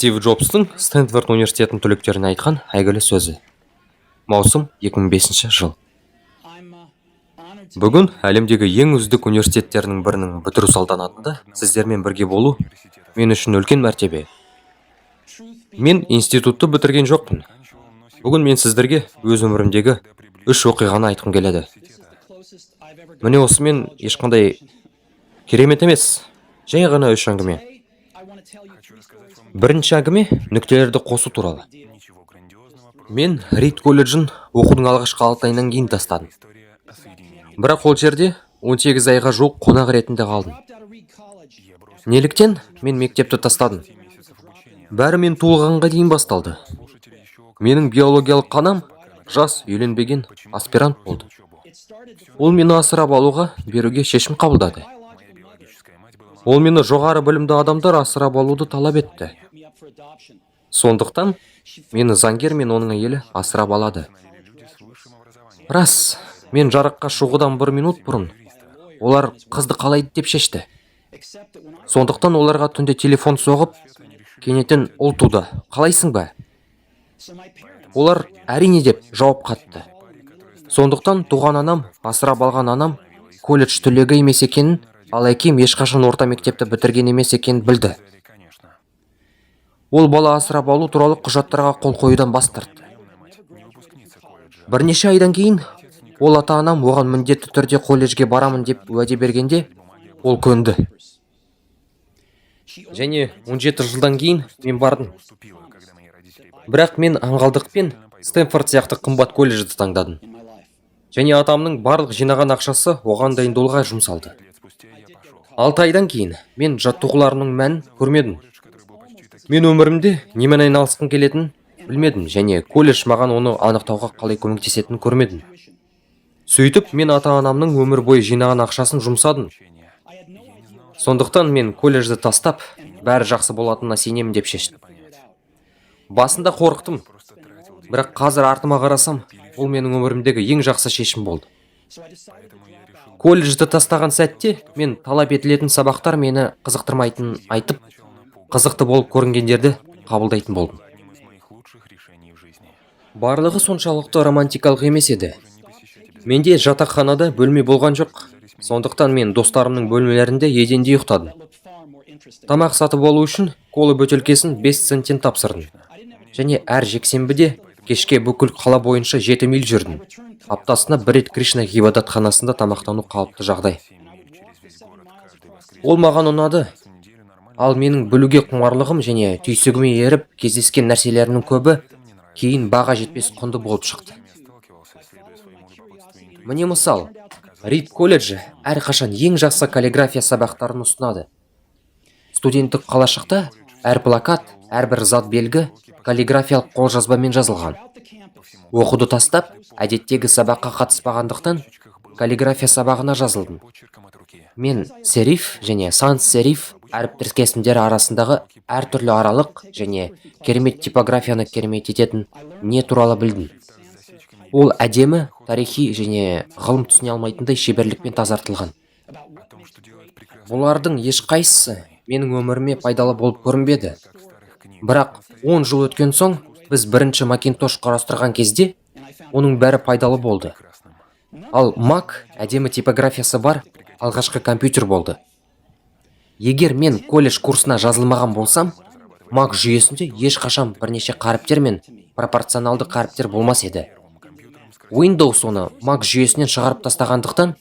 Стив Джобстың Стэнфорд университетінің түлектеріне айтқан әйгілі сөзі. Маусым 2005 жыл. Бүгін әлемдегі ең үздік университеттерінің бірінің бітіру салтанатында сіздермен бірге болу мен үшін үлкен мәртебе. Мен институтты бітірген жоқпын. Бүгін мен сіздерге өз өмірімдегі үш оқиғаны айтқым келеді. Міне, осымен ешқандай керемет емес, жай ғана үш әңгіме. Бірінші әңгіме нүктелерді қосу туралы. Мен Рид колледжін оқудың алғашқы 6 айынан кейін тастадым. Бірақ ол жерде 18 айға жуық қонақ ретінде қалдым. Неліктен мен мектепті тастадым? Бәрі мен туылғанға дейін басталды. Менің биологиялық анам жас, үйленбеген аспирант болды. Ол мені асырап алуға беруге шешім қабылдады. Ол мені жоғары білімді адамдар асырап алуды талап етті. Сондықтан мені заңгер мен оның әйелі асырап алады. Рас, мен жарыққа шығудан бір минут бұрын олар қызды қалайды деп шешті. Сондықтан оларға түнде телефон соғып, кенеттен: «Ұл туды, қалайсың ба?» Олар «Әрине» деп жауап қатты. Сондықтан туған анам, асырап алған анам колледж түлегі емес екенін, ал әкем ешқашан орта мектепті бітірген емес екенін білді. Ол бала асырап алу туралы құжаттарға қол қоюдан бас тартты. Бірнеше айдан кейін ол ата-анам оған міндетті түрде колледжге барамын деп уәде бергенде, ол көнді. Және 17 жылдан кейін мен бардым. Бірақ мен аңғалдықпен Стэнфорд сияқты қымбат колледжді таңдадым. Және атамның барлық жинаған ақшасы оған дайындалуға жұмсалды. 6 айдан кейін мен жаттығуларымның мәнін көрмедім. Мен өмірімде немен айналысқым келетінін білмедім және колледж маған оны анықтауға қалай көмектесетінін көрмедім. Сөйтіп, мен ата-анамның өмір бойы жинаған ақшасын жұмсадым. Сондықтан мен колледжді тастап, бәрі жақсы болатынына сенемін деп шештім. Басында қорықтым, бірақ қазір артыма қарасам, бұл менің өмірімдегі ең жақсы шешім болды. Колледжді тастаған сәтте мен талап етілетін сабақтар мені қызықтырмайтынын айтып, қызықты болып көрінгендерді қабылдайтын болдым. Барлығы соншалықты романтикалық емес еді. Менде жатақханада бөлме болған жоқ. Сондықтан мен достарымның бөлмелерінде еденде ұйықтадым. Тамақ сатып алу үшін кола бөтелкесін 5 центтен тапсырдым. Және әр жексенбіде кешке бүкіл қала бойынша 7 миль жүрдім. Аптасына бір рет Кришна ғибадатханасында тамақтану қалыпты жағдай. Ол маған ұнады. Ал менің білуге құмарлығым және түйсігіме еріп кездескен нәрселерімнің көбі кейін баға жетпес құнды болып шықты. Міне, мысал, Рид колледжі әрқашан ең жақсы каллиграфия сабақтарын ұсынады. Студенттік қалашықта әр плакат, әрбір зат белгі каллиграфиялық қолжазбамен жазылған. Оқуды тастап, әдеттегі сабаққа қатыспағандықтан, каллиграфия сабағына жазылдым. Мен сериф және sans сериф әріп тіркесімдері арасындағы әртүрлі аралық және керемет типографияны керемет ететін не туралы білдім. Ол әдемі, тарихи және ғылым түсіне алмайтындай шеберлікпен тазартылған. Бұлардың ешқайсысы менің өміріме пайдалы болып көрінбеді. Бірақ 10 жыл өткен соң, біз бірінші Макинтош құрастырған кезде, оның бәрі пайдалы болды. Ал Mac әдемі типографиясы бар алғашқы компьютер болды. Егер мен колледж курсына жазылмаған болсам, Mac жүйесінде ешқашан бірнеше қаріптер мен пропорционалды қаріптер болмас еді. Windows оны Mac жүйесінен шығарып тастағандықтан,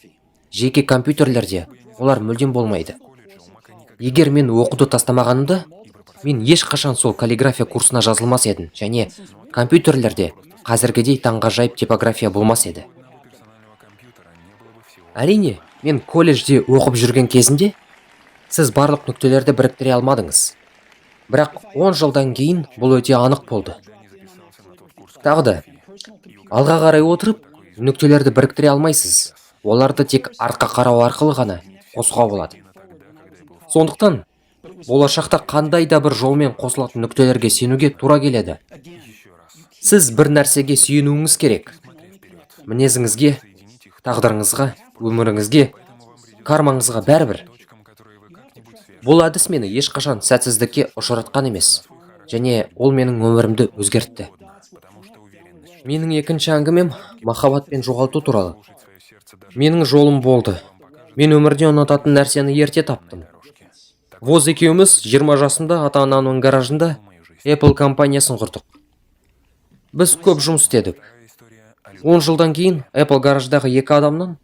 жеке компьютерлерде олар мүлдем болмайды. Егер мен оқуды тастамағанымда, мен ешқашан сол каллиграфия курсына жазылмас едім және компьютерлерде қазіргідей таңғажайып типография болмас еді. Әрине, мен колледжде оқып жүрген кезінде сіз барлық нүктелерді біріктіре алмадыңыз. Бірақ 10 жылдан кейін бұл өте анық болды. Тағы да, алға қарай отырып, нүктелерді біріктіре алмайсыз. Оларды тек артқа қарау арқылы ғана қосуға болады. Сондықтан болашақта қандай да бір жолмен қосылатын нүктелерге сенуге тура келеді. Сіз бір нәрсеге сүйенуіңіз керек. Мінезіңізге, тағдырыңызға, өміріңізге, кармаңызға, бәрібір. Бұл әдіс мені ешқашан сәтсіздікке ұшыратқан емес. Және ол менің өмірімді өзгертті. Менің екінші әңгімем махаббат пен жоғалту туралы. Менің жолым болды. Мен өмірде ұнататын нәрсені ерте таптым. Воз екеуміз 20 жасында ата-анамның гаражында Apple компаниясын құрдық. Біз көп жұмыс істедік. 10 жылдан кейін Apple гараждағы екі адамнан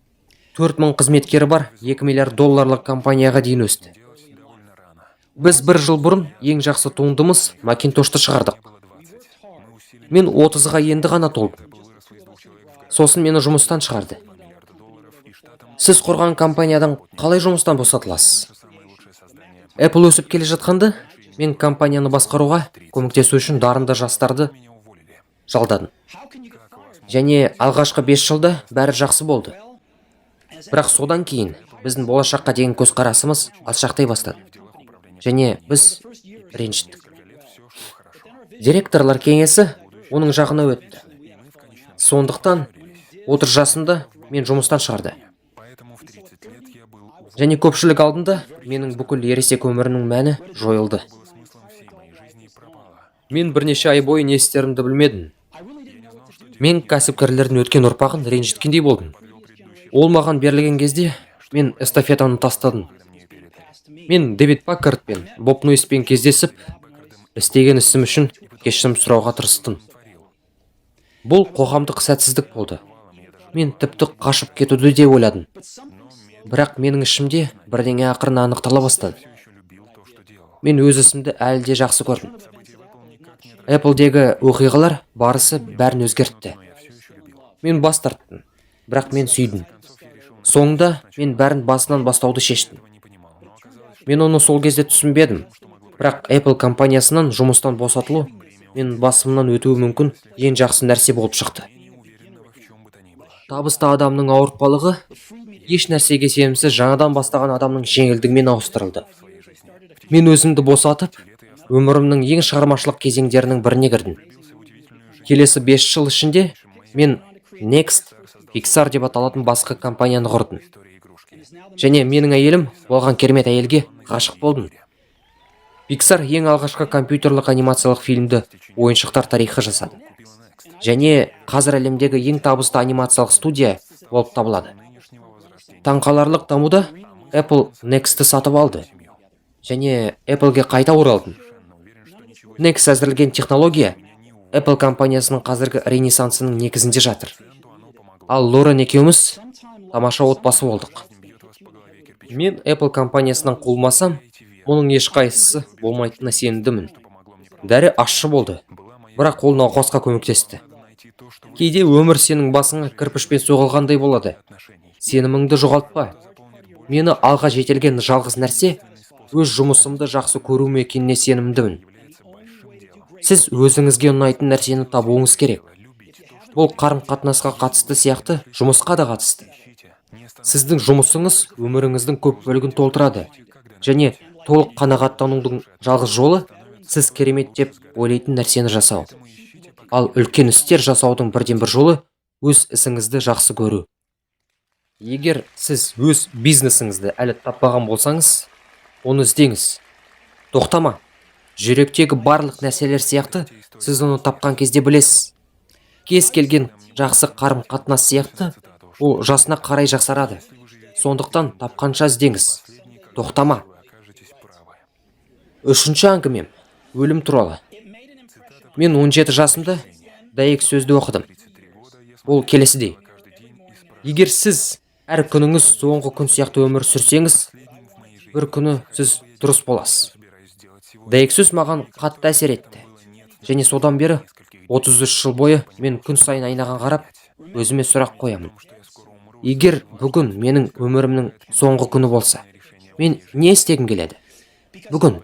4000 қызметкері бар 2 миллиард долларлық компанияға дейін өсті. Біз бір жыл бұрын ең жақсы туындымыз Макинтошты шығардық. Мен 30-ға енді ғана толдым. Сосын мені жұмыстан шығарды. Сіз құрған компаниядан қалай жұмыстан босатыласыз? Apple өсіп келе жатқанда, мен компанияны басқаруға көмектесу үшін дарынды жастарды жалдадым. Және алғашқы 5 жылда бәрі жақсы болды. Бірақ содан кейін біздің болашаққа деген көзқарасымыз алшақтай бастады. Және біз ренжіттік. Директорлар кеңесі оның жағына өтті. Сондықтан 30 жасында мен жұмыстан шығарды. Және көпшілік алдында менің бүкіл ересек өмірімнің мәні жойылды. Мен бірнеше ай бойы не істерімді білмедім. Мен кәсіпкерлердің өткен ұрпағын ренжіткендей болдым. Ол маған берілген кезде мен эстафетаны тастадым. Мен Дэвид Паккард пен Боб Нойспен кездесіп, істеген ісім үшін кешірім сұрауға тырыстым. Бұл қоғамдық сәтсіздік болды. Мен тіпті қашып кетуді де ойладым. Бірақ менің ішімде бірдеңе ақырын анықтала бастады. Мен өз ісімді әлі де жақсы көрдім. Apple'дегі оқиғалар барысы бәрін өзгертті. Мен бас тарттым, бірақ мен сүйдім. Соңында мен бәрін басынан бастауды шештім. Мен оны сол кезде түсінбедім, бірақ Apple компаниясынан жұмыстан босатылу менің басымнан өтуі мүмкін ең жақсы нәрсе болып шықты. Табысты адамның ауыртпалығы еш нәрсеге сенімсіз жаңадан бастаған адамның жеңілдігімен ауыстырылды. Мен өзімді босатып, өмірімнің ең шығармашылық кезеңдерінің біріне кірдім. Келесі 5 жыл ішінде мен Next Pixar деп аталатын басқа компанияны құрдым. Және менің әйелім болған керемет әйелге ғашық болдым. Pixar ең алғашқы компьютерлік анимациялық фильмді, «Ойыншықтар тарихы», жасады. Және қазір әлемдегі ең табысты анимациялық студия болып табылады. Таңқаларлық дамуда Apple Next'ті сатып алды. Және Appleге қайта оралдым. Next әзірлеген технология Apple компаниясының қазіргі ренессансының негізінде жатыр. Ал Лорен екеуміз тамаша отбасы болдық. Мен Apple компаниясынан қуылмасам, мұның ешқайсысы болмайтынына сенімдімін. Дәрі ащы болды, бірақ ол науқасқа көмектесті. Кейде өмір сенің басыңа кірпішпен соғылғандай болады. Сеніміңді жоғалтпа. Мені алға жетелеген жалғыз нәрсе өз жұмысымды жақсы көруім екеніне сенімдімін. Сіз өзіңізге ұнайтын нәрсені табуыңыз керек. Бұл қарым-қатынасқа қатысты сияқты жұмысқа да қатысты. Сіздің жұмысыңыз өміріңіздің көп бөлігін толтырады. Және толық қанағаттанудың жалғыз жолы сіз керемет деп ойлайтын нәрсені жасау. Ал үлкен істер жасаудың бірден бір жолы өз ісіңізді жақсы көру. Егер сіз өз бизнесіңізді әлі таппаған болсаңыз, оны іздеңіз. Тоқтама. Жүректегі барлық нәрселер сияқты сіз оны тапқан кезде білесіз. Кез келген жақсы қарым-қатынас сияқты ол жасына қарай жақсарады. Сондықтан тапқанша іздеңіз. Тоқтама. Үшінші әңгімем өлім туралы. Мен 17 жасымда дәйек сөзді оқыдым. Ол келесідей: егер сіз әр күніңіз соңғы күн сияқты өмір сүрсеңіз, бір күні сіз дұрыс боласыз. Дәйек сөз маған қатты әсер етті. Және содан бері 33 жыл бойы мен күн сайын айнаға қарап, өзіме сұрақ қоямын: егер бүгін менің өмірімнің соңғы күні болса, мен не істегім келеді бүгін?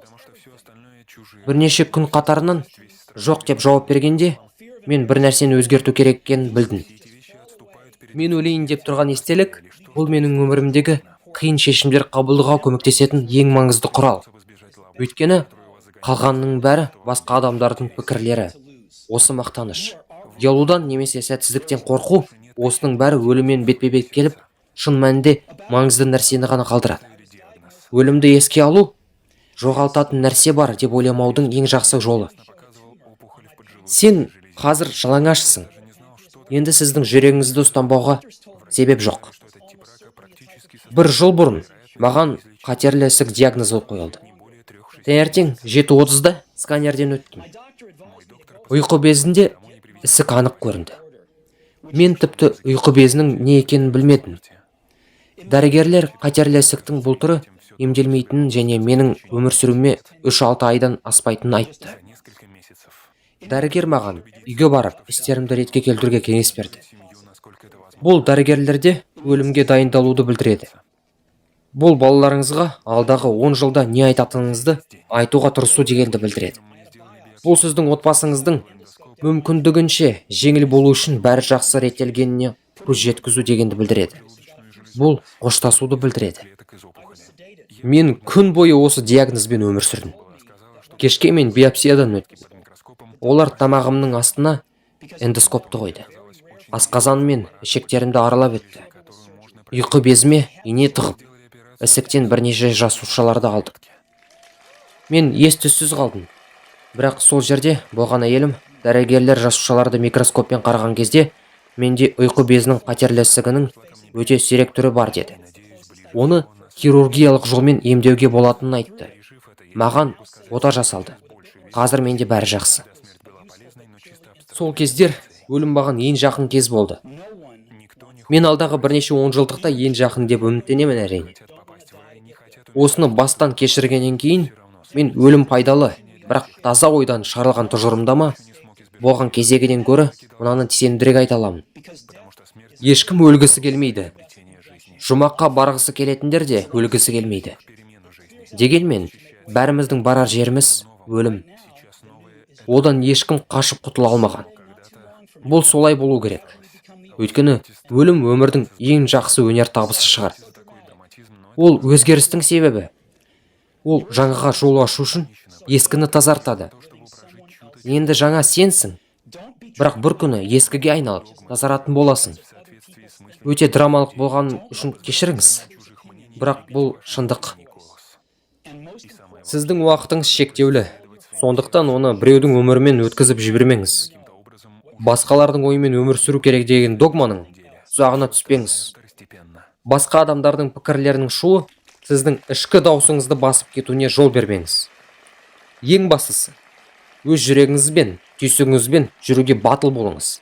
Бірнеше күн қатарынан жоқ деп жауап бергенде, мен бір нәрсені өзгерту керек екенін білдім. Мен өлейін деп тұрған естелік — бұл менің өмірімдегі қиын шешімдер қабылдауға көмектесетін ең маңызды құрал. Өйткені қалғанының бәрі басқа адамдардың пікірлері. Осы мақтаныш, ұялудан немесе сәтсіздіктен қорқу, осының бәрі өліммен бетпе-бет келіп, шын мәнінде маңызды нәрсені ғана қалдырады. Өлімді еске алу. Жоғалтатын нәрсе бар деп ойламаудың ең жақсы жолы. Сен қазір жалаңашсың. Енді сіздің жүрегіңізді ұстанбауға себеп жоқ. Бір жыл бұрын маған қатерлі ісік диагнозы қойылды. Таңертең 7:30-да сканерден өттім. Ұйқы безінде ісік анық көрінді. Мен тіпті ұйқы безінің не екенін білмедім. Дәрігерлер қатерлі ісіктің бұл түрі емделмейтінін және менің өмір сүруіме 3-6 айдан аспайтынын айтты. Дәрігер маған үйге барып, істерімді ретке келтіруге кеңес берді. Бұл дәрігерлерде өлімге дайындалуды білдіреді. Бұл балаларыңызға алдағы 10 жылда не айтатыныңызды айтуға тырысу дегенді білдіреді. Бұл сіздің отбасыңыздың мүмкіндігінше жеңіл болу үшін бәрі жақсы реттелгеніне көз жеткізу дегенді білдіреді. Бұл қоштасуды білдіреді. Мен күн бойы осы диагнозбен өмір сүрдім. Кешке мен биопсиядан өттім. Олар тамағымның астына эндоскопты қойды. Асқазан мен ішектерімді аралап өтті. Ұйқы безіме ине тығып, ісіктен бірнеше жасушаларды алды. Мен ес-түссіз қалдым. Бірақ сол жерде болған әйелім дәрігерлер жасушаларды микроскоппен қараған кезде менде ұйқы безінің қатерлі ісігінің өте сирек түрі бар деді. Оны хирургиялық жолмен емдеуге болатынын айтты. Маған ота жасалды. Қазір менде бәрі жақсы. Сол кездер өлім маған ең жақын кез болды. Мен алдағы бірнеше он жылдықта ең жақын деп үміттенемін, әрине. Осыны бастан кешіргеннен кейін мен өлім пайдалы, бірақ таза ойдан шығарылған тұжырымдама болған кезегінен гөрі мынаны сенімдірек айта аламын. Ешкім өлгісі келмейді. Жұмаққа барғысы келетіндер де өлгісі келмейді. Дегенмен, бәріміздің барар жеріміз өлім. Одан ешкім қашып құтыла алмаған. Бұл солай болу керек. Өйткені өлім өмірдің ең жақсы өнер табысы шығар. Ол өзгерістің себебі. Ол жаңаға жол ашу үшін ескіні тазартады. Енді жаңа сенсің. Бірақ бір күні ескіге айналып, тазаратын боласың. Өте драмалық болған үшін кешіріңіз. Бірақ бұл шындық. Сіздің уақытыңыз шектеулі. Сондықтан оны біреудің өмірімен өткізіп жібермеңіз. Басқалардың ойымен өмір сүру керек деген догманың тұзағына түспеңіз. Басқа адамдардың пікірлерінің шуы сіздің ішкі даусыңызды басып кетуіне жол бермеңіз. Ең бастысы, өз жүрегіңізбен, түйсігіңізбен жүруге батыл болыңыз.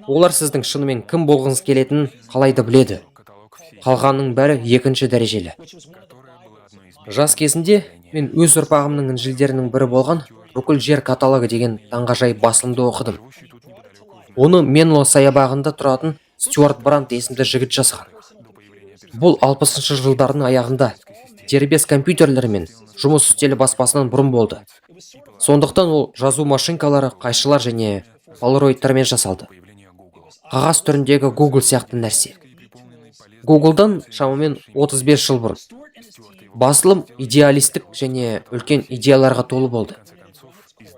Олар сіздің шынымен кім болғыңыз келетінін қалайды біледі. Қалғанның бәрі екінші дәрежелі. Жас кезінде мен өз ұрпағымның інжілдерінің бірі болған «Бүкіл жер каталогы» деген таңғажайып басылымды оқыдым. Оны Менло саябағында тұратын Стюарт Бранд есімді жігіт жазған. Бұл 60 жылдардың аяғында, дербес компьютерлер мен жұмыс үстелі баспасынан бұрын болды. Сондықтан ол жазу машинкалары, қайшылар және полароидтармен жасалды. Қағаз түріндегі Google сияқты нәрсе. Google'дан шамамен 35 жыл бұрын. Басылым идеалистік және үлкен идеяларға толы болды.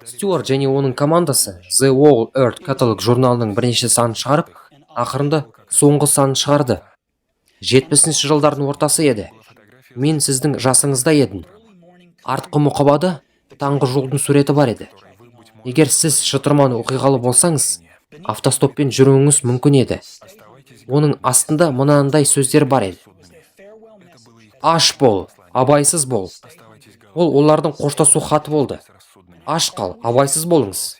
Стюарт және оның командасы The Whole Earth Catalog журналының бірнеше санын шығарып, ақырында соңғы санын шығарды. 70 жылдардың ортасы еді. Мен сіздің жасыңызда едім. Артқы мұқабада таңғы жолдың суреті бар еді. Егер сіз шытырман оқиғалы болсаңыз, автостоппен жүруіңіз мүмкін еді. Оның астында мынандай сөздер бар еді: «Аш бол, абайсыз бол». Ол олардың қоштасу хаты болды. Аш қал, абайсыз болыңыз.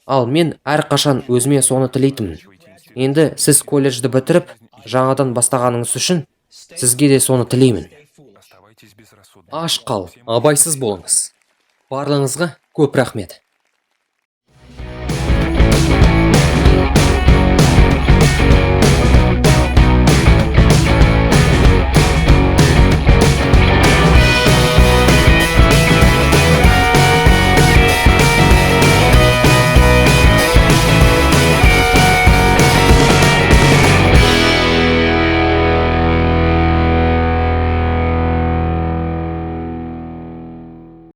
Ал мен әрқашан өзіме соны тілейтінмін. Енді сіз колледжді бітіріп, жаңадан бастағаныңыз үшін сізге де соны тілеймін. Аш қал, абайсыз болыңыз. Барлығыңызға көп рахмет.